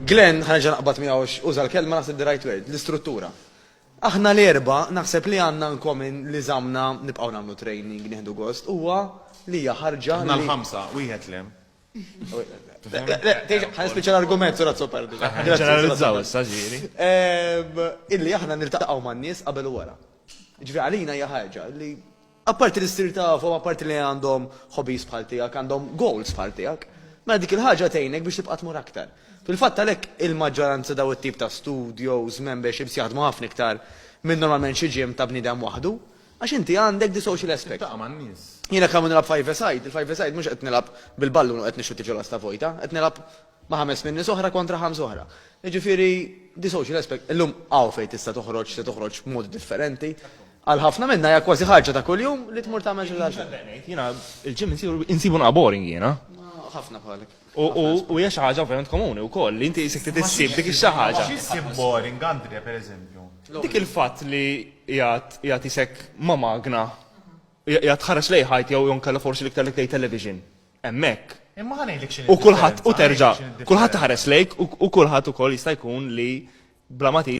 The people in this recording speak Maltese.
Glenn, ħa nerġa' naqbad miegħu għax uża l-kelma naħseb the right word, l-istruttura. Aħna l-erbgħa naħseb li għandna in common li żammna nibqgħu nagħmlu training, nieħdu gost, huwa li hija ħarġa Aħna l-ħamsa, wieħed le. Ħa nispiċċa l-argument, Sur Azzopardi. Ġeneralizzaw issa ġieli. Illi aħna niltaqgħu man-nies qabel u wara. Ġifieri għalina hija ħaġa li apparti li ssir tafhom, apparti li għandhom hobbies bħal tiegħek, għandhom goals bħal tiegħek, mela dik il-ħaġa tgħinek biex tibqa' tmur aktar. Fil-fatt għalhekk il-maġġoranza daw it-tip ta' studios, memberships jaħdmu ħafna iktar minn normalment xi gym ta' bniedem waħdu, Għax inti għandek the social aspect. Tiltaqa' man-nies. Jiena kemm nilgħab five-a-side, il-five-a-side mhux qed nilgħab bil-ballun u qed nixxutti ġo lasta vojta, qed nilgħab ma' ħames minn nies oħra kontra ħamsa oħra. Jiġifieri the social aspect, illum hawn fejn tista' toħroġ, se toħroġ b'modi differenti. Għal ħafna minna hija kważi ħarġa ta' kuljum li tmur tagħmel xi ħaġa. Jiena il-gym insibu naqra boring jiena. Ħafna bħalek. U hija xi ħaġa ovvjament komuni wkoll li inti qisek trid issib dik ix-xi ħaġa. Xi ssib boring, Andrea, pereżempju? Dik il-fatt li qiegħed qiegħed isek ma' magna, qiegħed tħares lejn ħajt jew inkella forsi l-iktar lejn television. Hemmhekk. Imma ħa ngħidlek x'inhi U kulħadd u terġa' kulħadd iħares lejk u kulħadd ukoll jista' jkun li bla ma trid.